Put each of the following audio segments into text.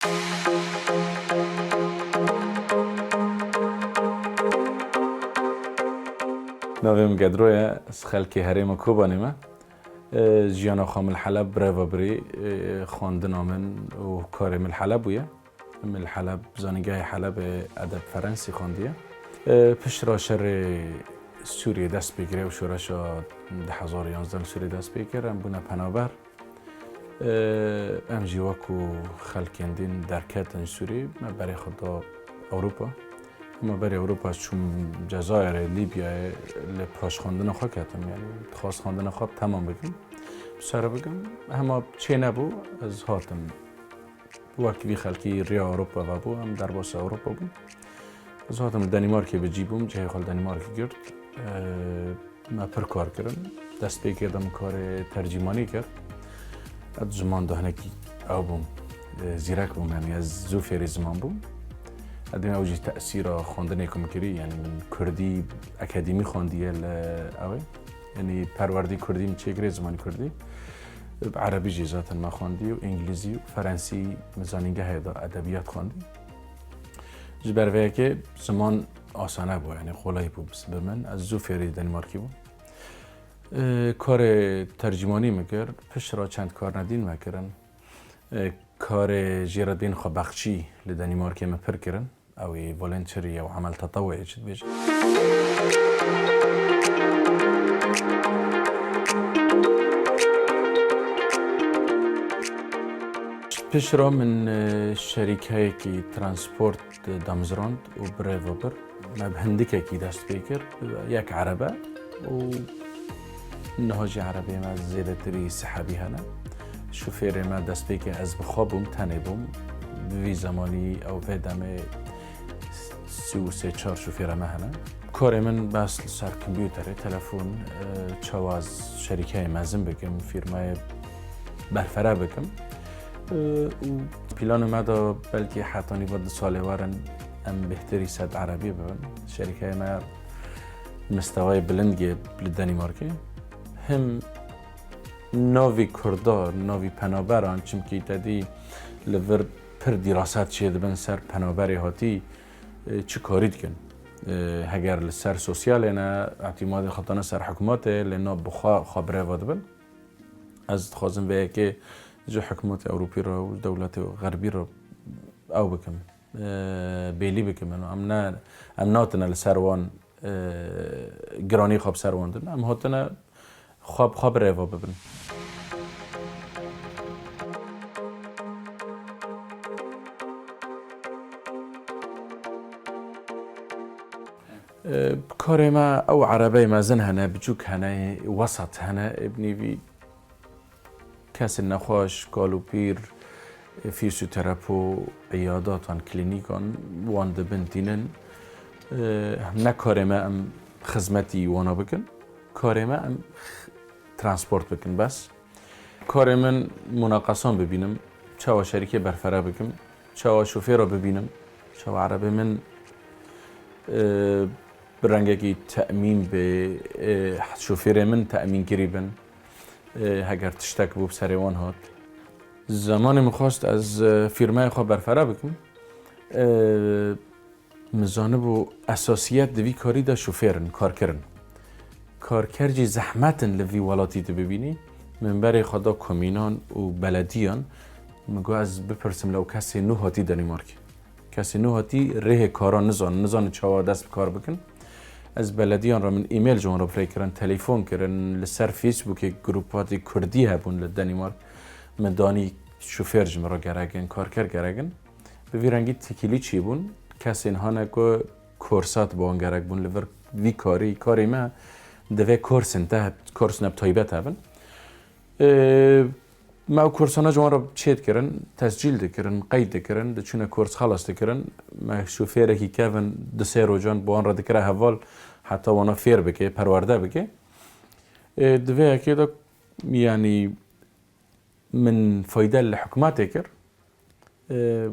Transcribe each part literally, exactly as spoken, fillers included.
Navê min Gedro ye, ez xelkê herêma Kobanê me. E, jiyana xwe min li Heleb birêva birî, e, xwendina min û karê min li Heleb bûye. Min li Heleb, zanîngehê Helebê edeb Ferensî xwendiye. E, pişt re şerê Sûriyê dest pê kiriye û şoreşa du hezar û yanzdeh li Sûriyê dest pê kir, em bûne penaber. Em jî wekû xelkên din derketin Sûrî, me berê xwe da Ewropa. Hema berê Ewropa çûm Cezayirê, Lîbyayê, li paşxwendina xwe ketim. Yanî dixwast xwendina xwe temam bikim, bi ser bikim. Hema çê nebû, ez hatim. Wek vî xelkî riya Ewropa vebû, em derbasî Ewropa bûn. Ez hatim li Denîmarkê bi cî bûm, cihê xwe li Denîmarkê girt. Me pir kar kirin. Dest pê kir de min karê tercîmanî kir. Ez ziman de hinekî ew bûm, e, zîrek bûm, yanî ez zû fêrî ziman bûm. Edê ew jî tesîra xwendinê ku min kirî, yanî min kurdî akademî xwendiye li ew ê. Yanî perwerdî kurdî min çêkirê, zimanî kurdî. Bi erebî jî zaten me xwendî û îngilîzî û ferensî min zanîngehê de edebiyat xwendî. Ji ber vê yekê ziman asane bû, yanî qolay bû bi, bi min. Ez zû fêrî Denîmarkî bûm. E, karê tercîmanî min kir, pişt re çend karnedîn me kirin. E, karê jêredbîn xwe bexçî li Denîmarkê me pir kirin. Ew ê voluntary ye û emel tetewu'yê çi dibêje. Pişt re min, e, şerîkeyekî transport damizrand û birêve bir. Me bi hindikekî dest pê kir, yek erebe û niha jî erebeyê me zêdetirî sehebî hene. Şofêrê me dest pê kir, ez bi xwe bûm, tenê bûm. Bi vî zemanî ew vê demê sî û sê çar şofêra me hene. Karê min bes li ser kompûterê, telefon, e, çawa ez şerîkeyê mezin bikim, fîrmayê berfere bikim. E, û plana me de belkî heta nîva du salê werin em bêhtirî sed erebî bibin. Şerîkeyê me mistewayê bilind ye li Denîmarkê. Him navî Kurda, navî penaberan, çimkî te dî li vir pir dîraset çêdibin ser penaberê hatî, e, çi karî dikin. E, heger li ser sosyalê ne, îtîmadê xwe dane ser hikûmetê, lê nav bi xwe, xwe birêve dibin. Ez dixwazim vê yekê ji hikûmetê Ewropî re û dewletê xerbî re ew bikim, e, bêlî bikim. Em ne, em natine li ser wan, e, giranî xwe bi ser wan din. Em hatine xwe bi xwe birêve bibin. E, karê me ew erebeyê mezin hene, biçûk hene, wesat hene, ê bi nîvî kesên nexweş, kal û pîr, e, fîzyoterapo, îyadatan, klînîkan wan dibin tînin. E, ne karê me em xizmetî wana bikin, karê me em x-, transport bikin bes. Karê min munaqesan bibînim, çawa şerîkê berfere bikim, çawa şofêra bibînim, çawa erebê min, e, bi rengekî te'mîn bê, e, şofêrê min te'mînkirî bin, e, heger tiştek bû bi serê wan hat. Zemanê min xwest ez, e, fîrmeyê xwe berfere bikim. E, Min zanibû esasiyet di vî karî de şofêr in, karker in. Karker jî zehmet in li vî welatî tu bibînî. Min berê xwe da komînan û belediyan. Min got ez bipirsim li ew kesê nû hatî Denîmarkê. Kesê nû hatî rihê kara nizanin, nizanin çawa dest bi kar bikin. Ez belediyan re min email ji wan re bi rê kirin, telefon kirin, li ser Facebookê grupatê kurdî hebûn li Denîmark. Min danî şofêr ji min re gerek in, karker gerek in. Bi vî rengî tekîlî çêbûn. Kesên hane ku korsat bi wan gerek bûn li vir vî karî, karê me divê korsên te, korsên bi taybet hebin. Ê, me ew korsana ji wan re çê dikirin, tescîl dikirin, qeyd dikirin, diçûne kors xelas dikirin. Me şofêrekî kevin du sê rojan bi wan re dikire heval, heta wana fêr bike, perwerde bike. Ê, di vê yekê de, yanî, min fayde li hikûmetê kir. E,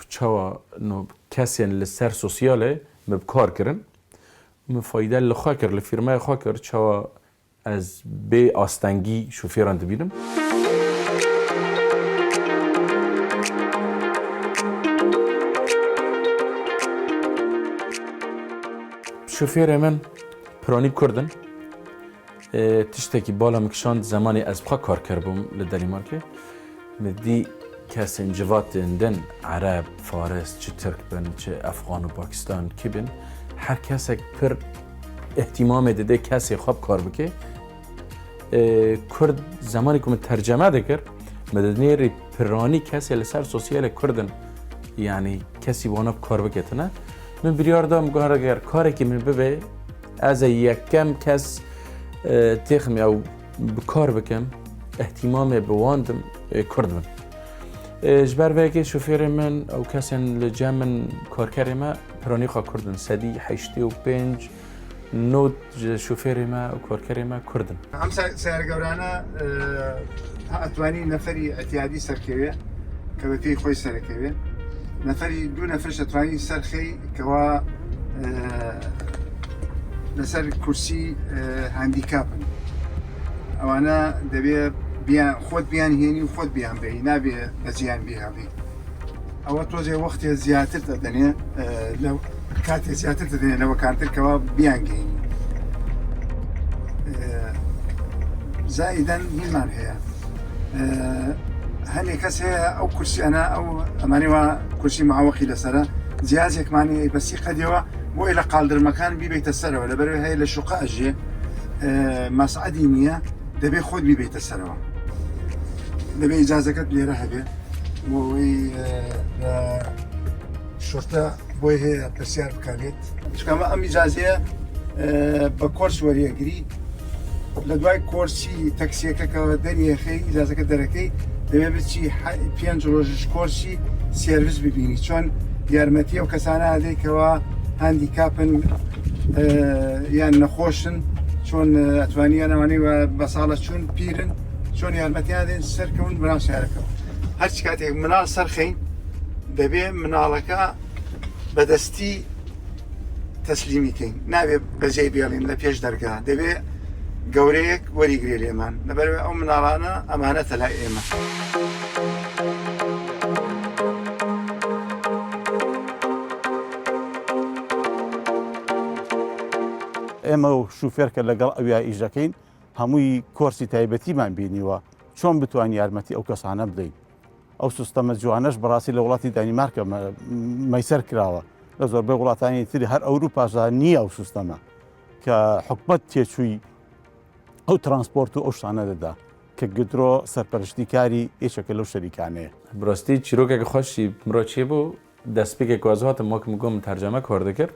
çawa no kesên li ser sosyalê min bi kar kirin. Min fayde li xwe kir, li fîrmaya xwe kir, çawa ez bê astengî şofêran dibînim. Şofêrê min piranî Kurd in. Ê, tiştekî bala min kişand zemanê ez bi xwe karker bûm li Denîmarkê. Min dî kesên civatên din, Ereb, Faris, çi Tirk bin, çi Efxan û Pakistan, kî bin, her kesek pir îhtîmamê dide kesê xwe bi kar bike. Ê, Kurd, zemanê ku min terceme dikir, min dinêrî piranî kesê li ser sosyalê Kurd in, yanî kesî wana bi kar biketine. Min biryar da, min got, eger karekî min bibe, ez ê yekem kes, e, têxim ew bi kar bikim, îhtîmamê bi wan dim, e, Kurd bin. E, ji ber vê yekê şofêrê min, ew kesên li cem min karkerê me, piranî xwe Kurd in, sedî heştê û pênc nod ji şofêrê me û karkerê me Kurd in. ئەم سە-، سیارە گەورانە، ئە، ئەتوانی نەفەری ئەتیادی سەرکەوێ، کە بە پێی خۆی سەرەکەوێ. نەفەری، دوو نەفرش ئەتوانی سەرخەی کەوا، ئە، لەسەر کورسی، ئە، هاندیکاپن. ئەوانە دەبێ بیان، خۆت بیان هێنی و خۆت بیان بەی، نابێ بە جیان بیهاوی. ئەوە تۆزێ وەختێ زیاتر دەدەنێ، ئە، لە کاتێ زیاتر دەدەنێ لەوە کارتر کەوا بیانگەین. ئە، زائیدەن هیمان هەیە. ئە، هەنێ کەس هەیە ئەو کورسیانە، ئەو ئەمانەی وا کورسی معوەقی لەسەرە، جیازێکمانی بەسی قەدیەوە بۆی لە قالدرمەکان بیبیتە سەرەوە، لەبەرەوەی هەیە لە شوقە ئەژێ، ئە، مەسعەدی نییە، دەبێ خۆت بیبیتە سەرەوە. دەبێ ئیجازەکەت لێرە هەبێ. بۆ ئەوەی، ئە، لە شورتە بۆی هەیە پرسیار بکارێت. چونکە ئەمە ئەم ئیجازەیە، ئە، بە کۆرس وەریەگری. لە دوای کۆرسی تەکسیەکە کە دەریەخەی، ئیجازەکە دەرەکەی، دەبێ بچی حە-، پێنج ڕۆژش کۆرسی سێرڤیس ببینی. چۆن یارمەتی ئەو کەسانە ئەدەی کەوا هاندیکاپن، ئە، یان نەخۆشن، چۆن، ئە، ئەتوانی یان ئەوانەی وە بە ساڵە چوون پیرن، چۆن یارمەتیان دێن سەرکەون بەناو سیارەکەەوە. هەرچ کاتێک مناڵ سەرخەین، دەبێ مناڵەکە بەدەستی تەسلیمی کەین. نابێ بەجێی بێڵین لە پێش دەرگا. دەبێ گەورەیەک وەریگرێ لێمان. لەبەرەوەی ئەو مناڵانە ئەمانەتە لای ئێمە. ئێمە و شوفێر کە لەگەڵ ئەویا ئیش دەکەین، هەمووی کۆرسی تایبەتیمان بینیوە، چۆن بتوانین یارمەتی ئەو کەسانە بدەین. ئەو سیستەمە جوانەش بەڕاستی لە وڵاتی دانیمارکە مە-، مەیسەر کراوە. لە زۆربەی وڵاتانی تری هەر ئەوروپاشدا نییە ئەو سیستەمە کە حکومەت تێچووی ئەو ترانسپۆرت و ئەو شتانە دەدا کە گدرۆ سەرپەرشتیکاری یەکێکە لەو شەریکانەیە. Bi rastî çîrokeke xweş jî min re çêbû. Destpêkê ku ez hatim, wek min got, min terceme kar dikir.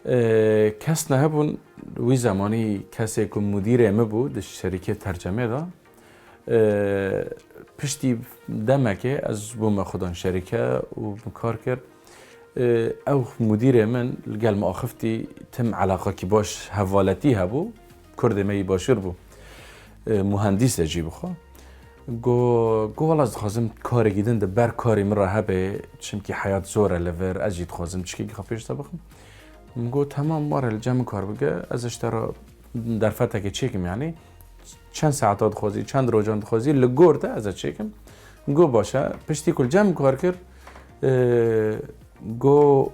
Ê, kes nehebûn, wî zemanî kesê ku mudîrê min bû di şerîkê tercemê de. Ê, piştî demekê ez bûme xudan şerîke û min kar kir. Ê, ew mudîrê min li gel min axifî, tim elaqakî baş, hevaletî hebû. Kurdê me yî başûr bû. Ê, muhendîs e jî bi xwe. Go, go, wela ez dixwazim karekî din di ber karê min re hebe, çimkî heyat zor e li vir, ez jî dixwazim tiştekî xwe pêş de bixim. Min got, temam, were li cem min kar bike, ez ji te re derfetekê çêkim, yanî çend saeta dixwazî, çend rojan dixwazî, li gor te ez ê çêkim. Min got, baş e, piştî ku li cem min kar kir, e, go,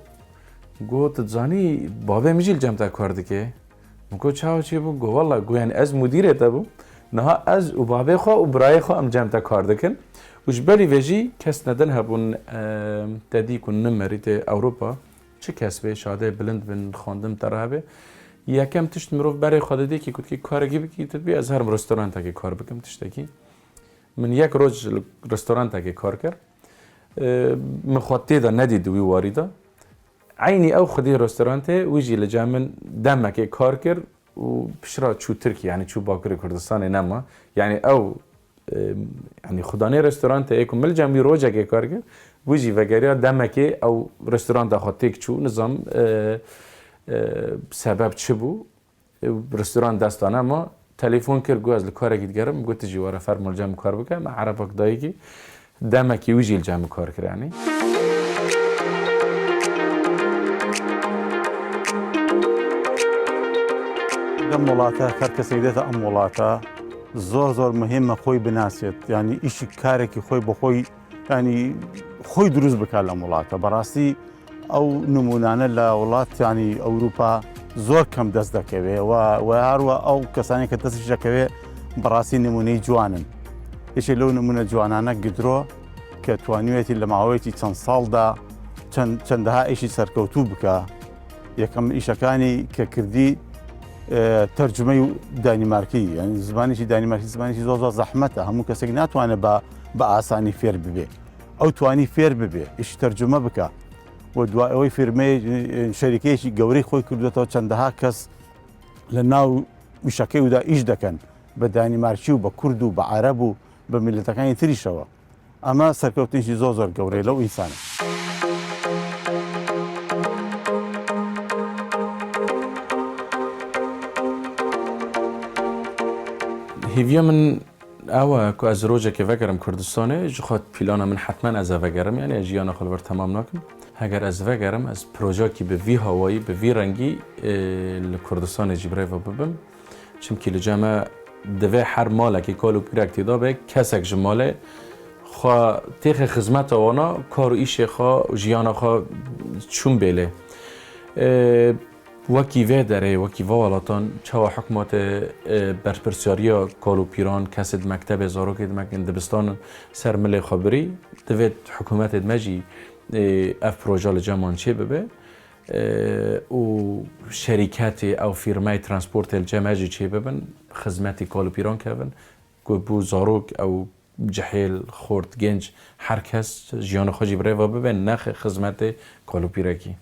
go, tu dizanî, bavê min jî li cem te kar dike. Min got, çawa çêbû? Got, wela, got, yanî ez mudîrê te bûm. Niha ez û bavê xwe û birayê xwe em cem te kar dikin. Û ji berî vê jî kes nedin hebûn, e, te dî ku nimerî tê Ewropa. Çi kes bê, şadê bilind bin, xwendim te re hebe. Yekem tişt mirov berê xwe didê kî ku dikî karekî bikî, tu dibî ez herim restorantekê kar bikim, tiştekî. Min yek roj li restorantekê kar kir. E, min xwe tê de nedî di wî warî de. Eynî ew xwedî restorantê, wî jî li cem min demekê kar kir û piştre çû Tirkiyê, yanî çû Bakurê Kurdistanê nema. Yanî ew, e, yanî xudanê restorantê yê ku min li cem wî rojekê kar kir, wî jî vegeriya demekê ew restoranta xwe têk çû, nizam, e, e, sebeb çi bû? Restoran dest da nema, telefon kir, got, ez li karekî digerim, got, tu jî were fermo li cem kar bike, me erebek dayîkî, demekî wî jî li cem kar kir, yanî. Lem welate, her kesek dête em welate, zor zor muhîm e xwe binasêt, yanî îşî karekî xwe bi xwe, yanî xwe dirust bike lem welate. Berastî Ew nimûnane li welat, yanî Ewropa, زۆر کەم دەست دەکەوێ و و هەروە ئەو کەسانی کە دەستیش دەکەوێ بەڕاستی نمونەی جوانن. یەکێ لەو نمونە جوانانە گدرۆ کە توانیوێتی لە ماوەیەکی چەند ساڵدا چەند چەندەها ئیشی سەرکەوتوو بکە. یەکەم ئیشەکانی کە کردی تەرجمەی دانیمارکی، یعنی زمانیی دانیمارکی زمانیی زۆر زۆر زەحمەتە، هەموو کەسێک ناتوانێت بە بە ئاسانی فێر ببێ. ئەو توانی فێر ببێ ئیش تەرجمە بکە و دوای ئەوەی فیرمەیە شەریکەیەکی گەورەی خۆی کردوێتەوە، چەندەها کەس لە ناو وشەکەی ودا ئیش دەکەن بە دانیمارکی و بە کورد و بە عەرەب و بە میلەتەکانی تریشەوە. ئەمە سەرکەوتنیشی زۆر زۆر گەورەی لەو ئینسانە. هیویە من ئەوە کو ez rojekê vegerim Kurdistanê, ji xwe plana min hetmen ez ê vegerim, yani ez jiyana xwe li vir temam nakim. Heger ez vegerim, ez projekî bi vî hawayî, bi vî rengî li Kurdistanê jî birêve bibim. Çimkî li cem me divê her malekî kal û pîrek tê de be, kesek ji malê xwe têxe xizmeta wana, kar û îşê xwe û jiyana xwe çûn bêlê. Wekî vê derê, wekî va welatan, çawa hikûmetê berpirsiyariya kal û pîran, kesê di mektebê, zarokê di mek-, dibistanin ser milê xwe birî, divê hikûmetê di me jî ev proje li cem wan çêbibe û şerîketê ew fîrmeyê transportê li cem me jî çêbibin, xizmetî kal û pîran kevin, ku bo zarok ew cihêl, xort, genc, her kes jiyana xwe jî birêve bibe, nexê xizmetê kal û pîrekî.